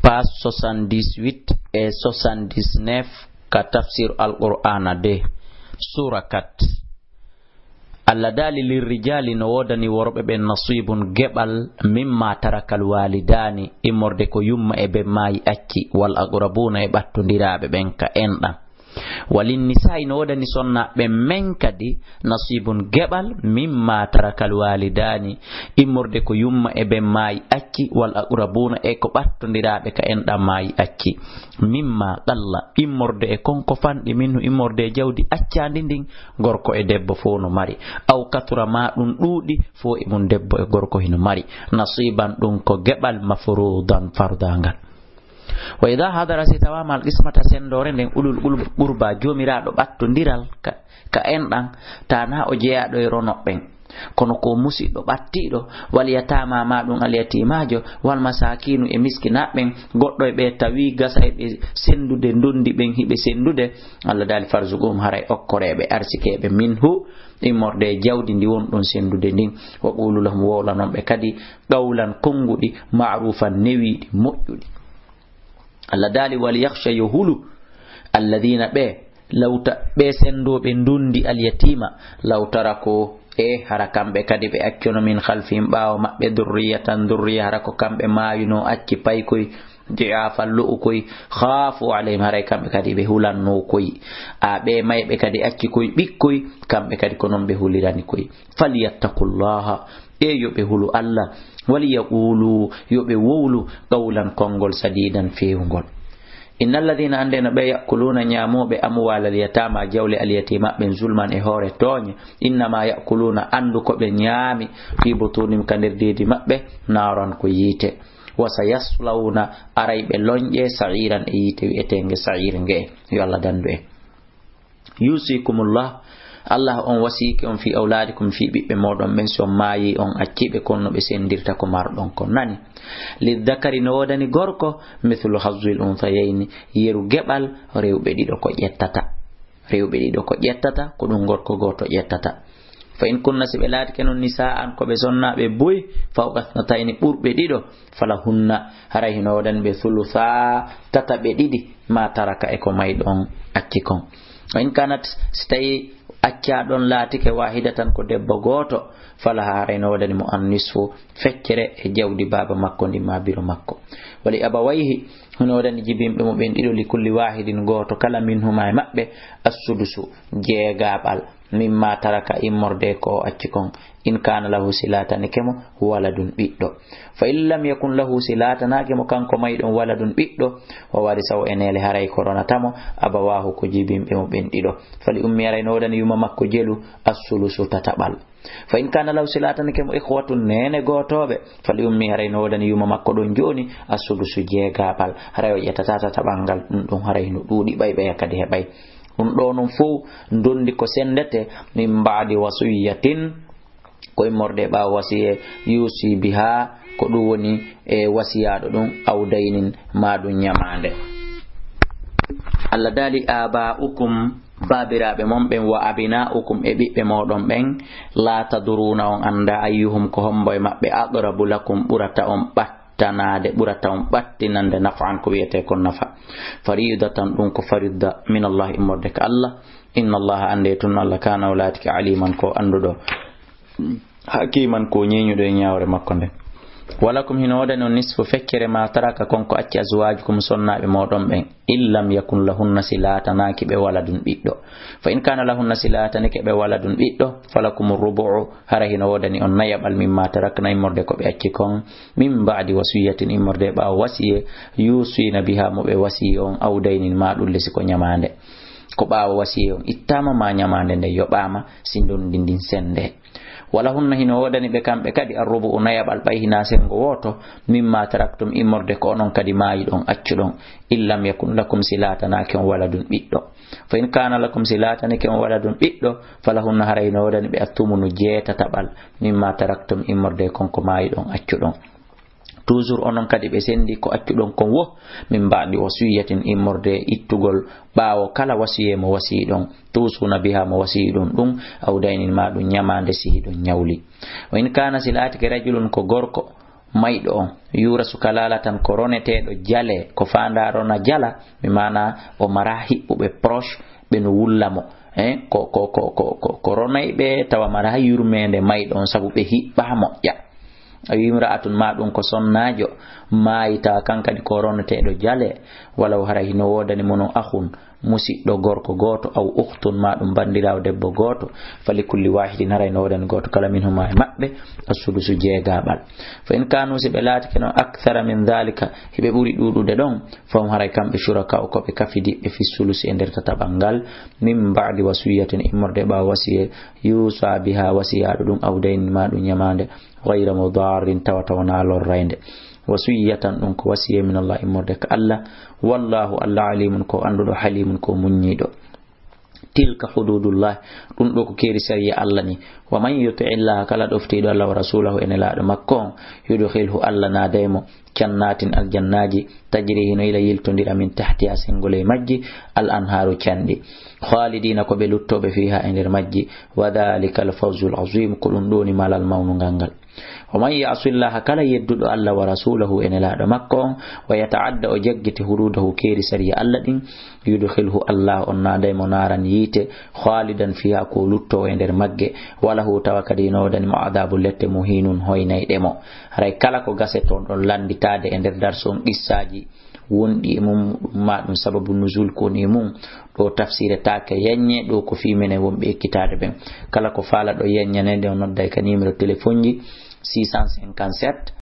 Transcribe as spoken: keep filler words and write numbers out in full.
Page soixante-dix-huit e soixante-dix-neuf ka Tafsir Al-Qur'ana de, Sura quatre. Allah daali: "Lirrijali, no woodani worɓe ɓen, nasibun, geɓal, mimma tarakal walidani, immorde ko yumma e ben maayi acci, wal aqrabuna, e ɓattondiraaɓe ɓen ka enɗan. Walinnisa'i, no woodani sonnaaɓe men kadi, nasibun, geɓal, mimma tarakal walidani, immorde ko yumma e ben maayi acci, wal aqrabuna, e ko ɓattondiraaɓe ka enɗan maayi acci. Mimma qalla, immorde e kon ko fanɗi, minhu, immorde e jawdi accaandi ndin, gorko e debbo fow no mari. Aw katura, ma ɗum ɗuuɗi, fow e mum debbo e gorko hino mari. Nasiban, ɗum ko geɓal, mafrudan, fardangal." "Wa idha hadara, si tawaama, al qismata, senndoore nden, ulul qul-, qurba, joomiraaɗo ɓattondiral ka, ka enɗan, tanaa o jeyaaɗo e ronoɓɓen, kono ko musiɗɗo ɓattiiɗo, wal yataama, ma ɗum al yatiimaajo, wal masaakiinu, e miskinaaɓe ɓen, goɗɗo e ɓe tawi gasa e ɓe senndude ndondi ɓen hiɓe senndude, Allah daali, farzuquhum, haray okkoreeɓe, arsikeeɓe, minhu, immorde e jawdi ndi won ɗon senndude ndin, wa qulu lahum, wowlanon ɓe kadi, qawlan, konnguɗi, ma'rufan, newiiɗi, moƴƴuɗi." Allah daali: "Wal yakhsha, yo hulu, alladhina, ɓe, law ta-, ɓe senndooɓe ndondi al yatiima, law taraku, e hara kamɓe kadi ɓe accuno, min khalfihim, ɓaawo maɓɓe, dhurriyatan, dhurriya, hara ko kamɓe maayuno, acci paykoy, dhi'afan, lo'ukoy, khafu alayhim, haray kamɓe kadi ɓe hulanno koy. A ɓe mayɓe kadi acci koy ɓikkoy, kamɓe kadi ko non ɓe hulirani koy. Falyattaqullaha, e yo ɓe hulu Allah. Waliyaqulu, yo ɓe wowlu, qawlan, konngol, sadidan, feewngol. Innal ladhina, annde no ɓe, ya'kuluna, ñaamooɓe, amwalal yatama, jawle al yatima ɓen, zulman, e hoore tooñe, innama ya'kuluna, anndu ko ɓe ñaami, fi butunihim, ka nder deedi maɓɓe, naran, ko yiite. Wa sayaslawna, aray ɓe loñƴe, sa'iran, e yiite wi'eteenge sa'ir nge. Yo Allah dandu en. Yusikumullah, Allah on wasiyike on, fi awladikum, fi ɓiɓɓe moɗon ɓen, si on maayi on acci ɓe, kon no ɓe sendirta ko marɗon kon, nani. Lizzakari, no woodani gorko, mithlu hazzil unsayayni, yeru geɓal rewɓe ɗiɗo ko ƴettata. Rewɓe ɗiɗo ko ƴettata, ko ɗum gorko gooto ƴettata. Fa in kunna, si ɓe laatike non, nisa'an, ko ɓe sonnaaɓe buy, fawqa ithnatayni, ɓurɓe ɗiɗo, falahunna, haray hino woodani ɓe, thulutha, tataɓe ɗiɗi, ma taraka, e ko mayɗon acci kon. Wa in kanat, si tawi accaaɗon laatike, wahidatan, ko debbo gooto, falaha, haray no woodani mo, annisfu, feccere e jawdi baaba makko ndin ma biro makko. Wali abawayhi, hino woodani jibinɓe mo ɓen ɗiɗo, li kulli wahidin, gooto kala, minhuma, e maɓɓe, assudusu, jeegaɓal, mimma taraka, immorde ko o acci kon, in kana lahu, si laatanike mo, waladun, ɓiɗɗo. Fa in lam yakun lahu, si laatanaake mo kanko mayɗon, waladun, ɓiɗɗo, wa warisa, o eneele haray ko ronata mo, abawahu, ko jibinɓe mo ɓen ɗiɗo. Fali ummi, haray no woodani yumma makko jelu, assulusu, tataɓal. Fa in kana lahu, si laatanike mo, ikhwatun, neene gootooɓe, fali ummi, haray no woodani yumma makko ɗon jooni, assudusu, jeegaɓal, haray o ƴettata tataɓal ngal, ɗum ɗon haray no ɗuuɗi ɓay ɓeya kadi heɓay. Ɗum ɗo non fow ndondi ko senndete, min ba'di wasiyatin, ko immorde ɓaawo wasiye, yusi biha, ko ɗum woni e wasiyaaɗo ɗum, aw daynin, ma ɗum ñamaande. Allah daali, aba'ukum, baabiraaɓe mon ɓen, wa abna'ukum, e ɓiɓɓe mooɗon ɓen, la tadruna, on annda, ayyuhum, ko hombo e maɓɓe, aqrabu lakum, ɓurata on ɓattanaade, ɓurata on ɓattinande, naf'an, ko wi'etee kon nafa. Faridatan, ɗum ko faridda, min Allah, immorde ka Allah. Inna Allah, annde tun Allah, kana, o laatike, aliman, ko annduɗo, hakiman, ko ñeeñuɗo e ñaawre makko nden. Walakum, hino woodani on, nisfu, feccere, ma taraka, kon ko acci, azwajukum, sonnaaɓe mooɗon ɓen, in lam yakun lahunna, si laatanaaki ɓe waladun, ɓiɗɗo. Fa in kana lahunna, si laatanike ɓe waladun, ɓiɗɗo, falakum rubu'u, hara hino woodani on nayaɓal, mimma tarakna, immorde ko ɓe acci kon, min ba'di wasiyatin, immorde ɓaawo wasiye, yusina biha, mo ɓe wasiyi on, aw daynin, ma ɗum lesi ko ñamaande. Ko ɓaawo wasiye on ittaama, ma ñamaande nden yoɓaama, si ndondi ndin sennde. Walahunna, hino woodani ɓe kamɓe kadi, arrubu'u, nayaɓal, ɓay hinaa senngo wooto, mimma taraktum, immorde ko onon kadi maayiɗon, accuɗon, in lam yakun lakum, si laatanaaki on waladun, ɓiɗɗo. Fa in kana lakum, si laatanike on waladun, ɓiɗɗo, falahunna, haray hino woodani ɓe, attumunu, jeetataɓal, mimma taraktum, immorde kon ko maayiɗon, accuɗon. Toujours onon kadi ɓe senndi ko accuɗon kon wo, min ba'di wasiyatin, immorde ittugol ɓaawo kala wasiye mo wasiyiɗon, tusuna biha, mo wasiyiɗon ɗum, aw daynin, ma ɗum ñamaande si hiɗon ñawli. Wa in kana, si laatike, rajulun, ko gorko, mayɗo on. Yuura suka laala tan ko roneteeɗo jale, ko faandaa rona jala, mi maana o mara hiɓɓuɓe proche, ɓe no wulla mo. Eh, ko, ko, ko, ko, ko, ko ronayɓe tawa mara yurmeende mayɗo on sabu ɓe hiɓɓaa moƴƴa. A wi imra'atun ma ɗum ko sonnaajo maayi tawa kan kadi ko roneteeɗo jale, walaw haray hino woodani mo non akhun, musiɗɗo gorko gooto, aw ukhtun ma ɗum banndiraawo debbo gooto, falikulli wahidin haray no woodani gooto kala minhuma e maɓɓe, assudusu jeegaɓal. Fa in kanu si ɓe laatike non akthara min dhalika, hiɓe ɓuri ɗuuɗude ɗon, fahum haray kamɓe shuraka'u ko ɓe kafidiɓɓe fi sulusi e nder tataɓal ngal, min ba'di wasiyatin immorde ɓaawo wasiye, yusa biha wasiyaaɗo ɗum, aw daynin ma ɗum ñamaande, ghayra mudarrin tawa tawa na lorraynde. Wasiyatan ɗum ko wasiye min Allah immorde ka Allah, wallahu Allah alimun ko annduɗo halimun ko muññiiɗo. Tilka hududullah, ɗum ɗo ko keeri sariya Allah ni. Wa man yuti illaha kala ɗoftiiɗo Allah wa rasulahu e nelaaɗo makko on, yudkhilhu Allah naaday mo jannatin aljannaaji, tajri hino ila yiltondira min tahtiha sengole majji, al anhaaru canɗi. Khalidina ko ɓe luttooɓe fiha e nder majji, wa dhalika al fawzul azim, ko ɗum ɗo ni malal mawnu ngal ngal. Wa man ya'si llaha kala yedduɗo Allah wa rasulahu e nelaaɗo makko on, wa yata'adda o jaggiti hududahu keeri sariya Allah ɗin, yudkhilhu Allah on naaday mo naaran yiite, khalidan fiha ko lutto e nder magge, wa lahu tawa kadi no woodani mo adabu lette muhinun hoynayɗe mo. Haray kala ko gase toon ɗon landitaade e nder darson qissaaji wonɗi e mum, ɗum ma ɗum sababu nuzul ko woni e mum. Ɗo tafsiretaake yaññe, ɗo ko fii menen wonɓe ekkitaade ɓen. Kala ko faala ɗo yaññaneede, o nodday ka numéro téléphone ji six cent cinquante-sept